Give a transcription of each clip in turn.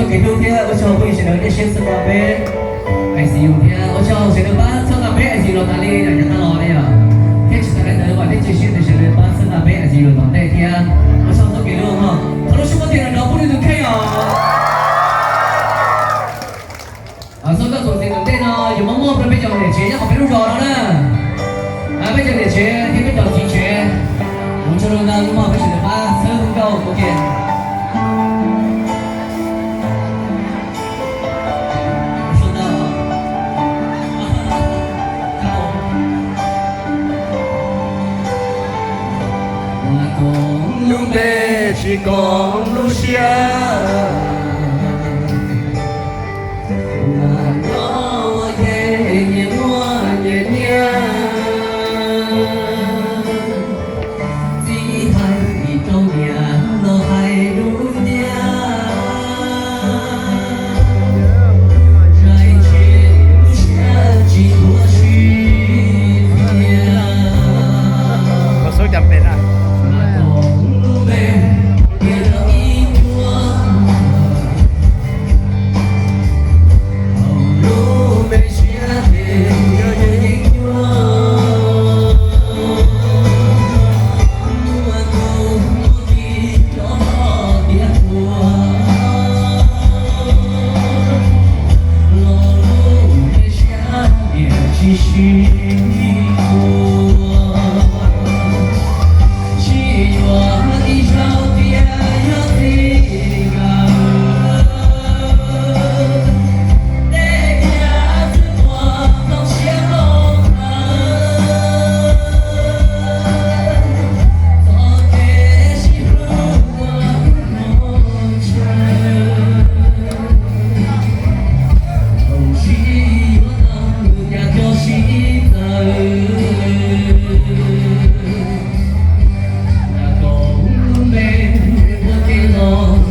Kev hlub thiab ua tsaug phooj ywg sawv daws tej siab txhawb nqa peb I C U thiab ua tsaug sawv daws pab txhawb nqa peb I C U los tas li yom, yav tag los li yom. Thiab tsis tas li ntawd vam thiab cia siab tias sawv daws pab txhawb nqa peb I C U los tom ntej thiab ua tsaug txoj kev hlub os. Thov lub suab muab tig los rau phooj ywg tus kheej os. Txoj nkauj txuas ntxiv tom ntej no yuav muab muab rau peb cov niam tsev nyob hauv peb lub zos no na. Peb cov niam tsev thiab peb cov txiv tsev, ua tsaug rau nkawd, hnub no peb sawv daws pab txhawb nkauj ua ke. Lub npe tsis koom lub siab, ua ke nyias muaj nyias nyiaj. Txiv hais rau niam los hais dub nciab, zais tsis lub siab tsis tuav sib tiag. Mas kom lub npe cia rau ib cuab, kom lub npe siab ces yog yeeb ncuab. Muaj tus muaj ki rov los tiav tuag, los lub npe siab niam tsis sib tua. Tsis yuav ib zaug tias yog txiv nkawd, tej yam txwv tuag tau siab loj ntawd, txoj kev sib hlub ua hnub ua ntshaw. Thaum sib yuav tau nws cas coj sib txawv. Kom lub npe ua ke los,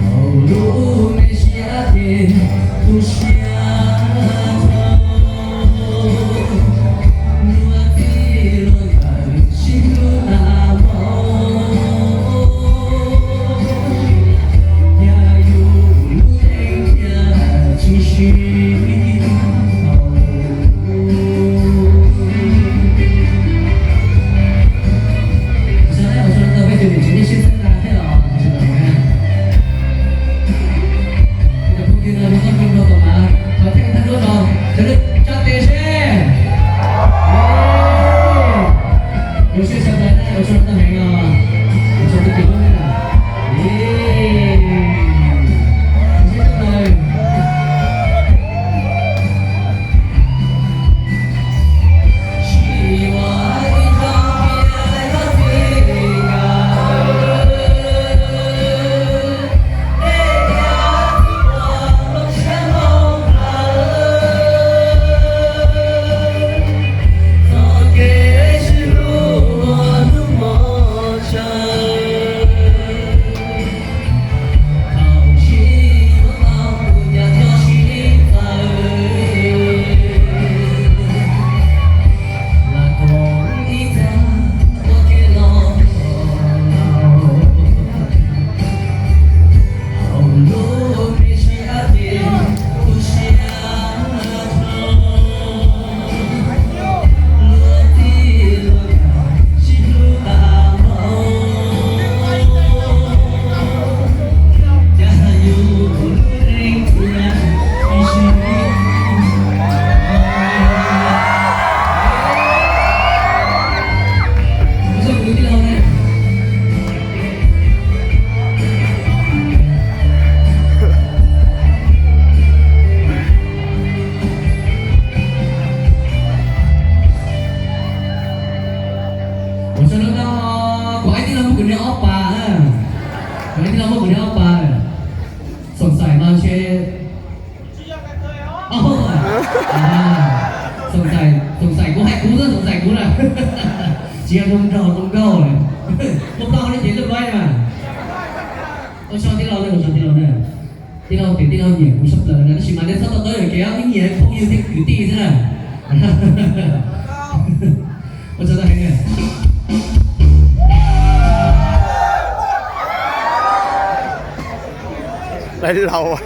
kom lub npe siab ces tu siab dhau. Luag txij luag nkawm sib hlub tas hmo, yog yus lub neej thiaj tsis sib haum. Sawv daws ua tsaug rau peb tus niam tsev nej siab txhawb nqa thiab os, sawv daws na. Peb cov phooj ywg no zoo nkauj zoo nraug tom qab, thov theej thaj duab rau sawv daws tsa tes seb. Zoo siab sawv daws na, ua tsaug rau nej heev os, ua tsaug txoj kev hlub na. Zoo siab sawv daws. Ua tsaug ntau, kuv ib tij laug muab kuv nias ob pas, kuv ib tij laug muab kuv nias ob pas. Xoom xaim no ntshe, xoom xaim, xoom xaim kuv hais kuv xwb, xoom xaim kuv na. Tsis yog zoo nraug zoo nkauj, muaj plaub hau li ces lub laib mas. Ua tsaug tij laug na, ua tsaug tij laug na. Tij laug tias tij laug nyiam kuv tshaj plaws na, tab sis mas nej txhob to taub yuam kev, wb nyiam phooj ywg thiab kwv tij xwb na. Ua tsaug tau heev na. Laus.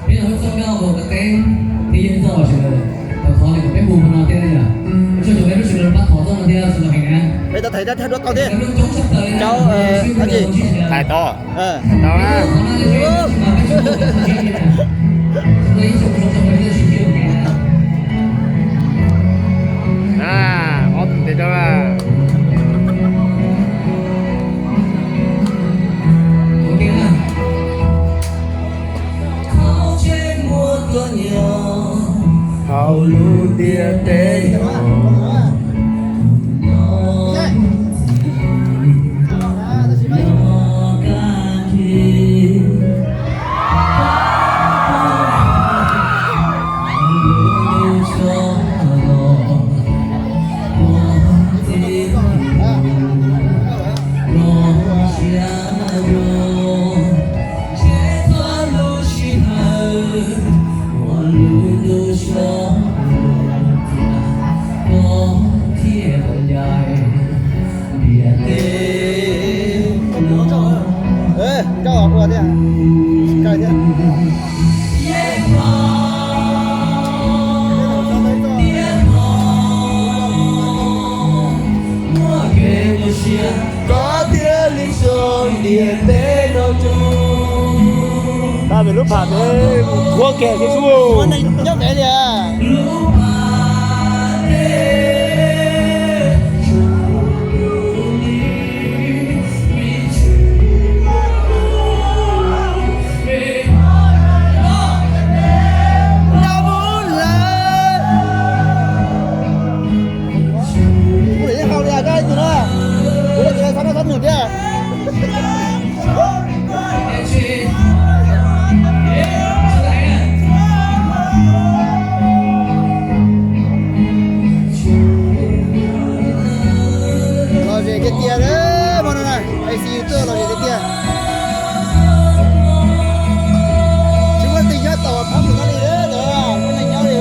Yog li ntawd, peb los ua txoj nkauj nkaus kab qeeb thiab yeej txoj sawv daws tau thov li kom peb hu hmo no thiab yom. Ua tsaug rau peb lub sawv daws pab thov txoj no thiab sawv daws heev na. Peb tau thaiv dab thawj duab tau thiab. Cov, eh, dab tsi? Thaiv tau. Tau na. Na, ob tug ntes rau na. Hauv lub ntiaj teb no, no kab kis, lub ntuj tshoj los, ua txiv Ua thiab, kawg thiab. Koj thiaj li tso ntiaj teb no mus. Tab pem lub pham pem mus thuav kiag xwb. Nyob pem li. Kuv lam yeej haus li koj ib tug na, kuv lam tus xab nab xab nws thiab. Lom zem tiag tiag, hmo no na, A C U tuaj lom zem tiag tiag. Tsis muaj leej twg nyob tom phab mus no li, muaj neeg nyob li.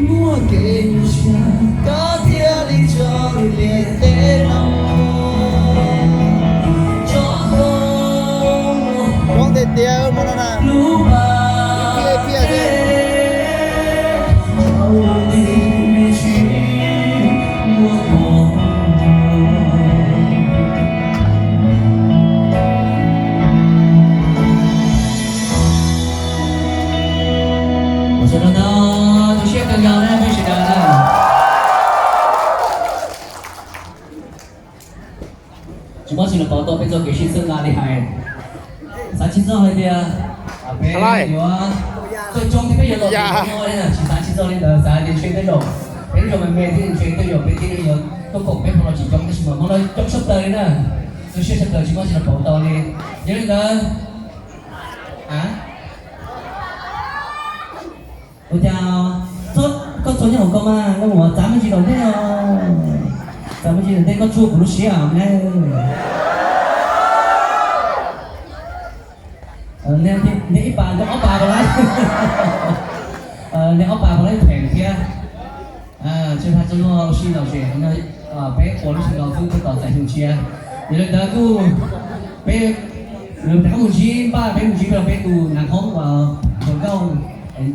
Muaj kev nyuaj siab koj thiaj li tso ntiaj teb no. Zoo tiag tiag hmo no na. Piaj piaj xwb. Ua tsaug ntau, tu siab kawg nkaus na peb sawv daws na. Tsis muaj tsi los pauv tau peb txoj kev sib txhawb nqa li hais. Xav tsis txog hais tias peb yuav txog coob thiab peb yuav los txog no, tsis xav tsis txog li ntawd, xav tias ntshe tej zaum peb lub zos me me thiab ntshe tej zaum peb tib neeg yuav tuaj koom peb hmo no tsis coob, tab sis mas hmo no coob tshaj plaws li na. Tu siab tshaj plaws tsis muaj tsi los pauv tau li. Yog li ntawd, ua cas koj txhua nyob hauv ko mas no mus txav me ntsis tom ntej, txav me ntsis tom ntej koj tsuag kuv lub siab ne. Niag ib pas nrog ob pas puas laib, niag ob pas puas laib phem thiab. Tsis hais txog luag ua si lom zem, peb ua lub sib ntaus xwb puag tom txais hnyuv tshiab. Yog li ntawd kuj peb, peb mus ntsib npaj, peb mus ntsib rau peb tus nav khoob uas txaus nkauj,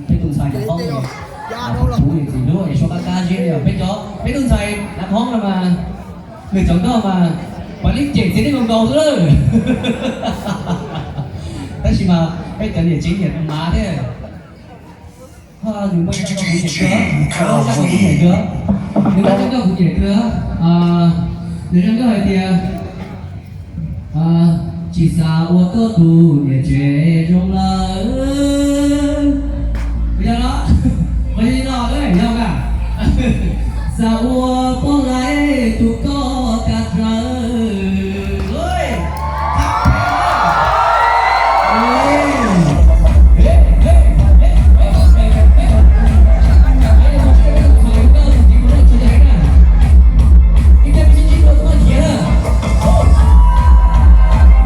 peb tus ntxhais nav khoob, kuv niam txiv hlub es suab qab qab zib li os. Peb cov, peb tus ntxhais nav khoob no mas nws txaus nkauj mas puav leej cem txiv neej nkaus nkaus xwb lawm. Tab sis mas peb cov niam tsev niam mav thiab, nws muaj ib zaj nkauj kuv nyiam kawg, nws muaj ib zaj nkauj kuv nyiam kawg, nws zaj nkauj hais tias, tsis xav ua koj tus niam tsev zoo na.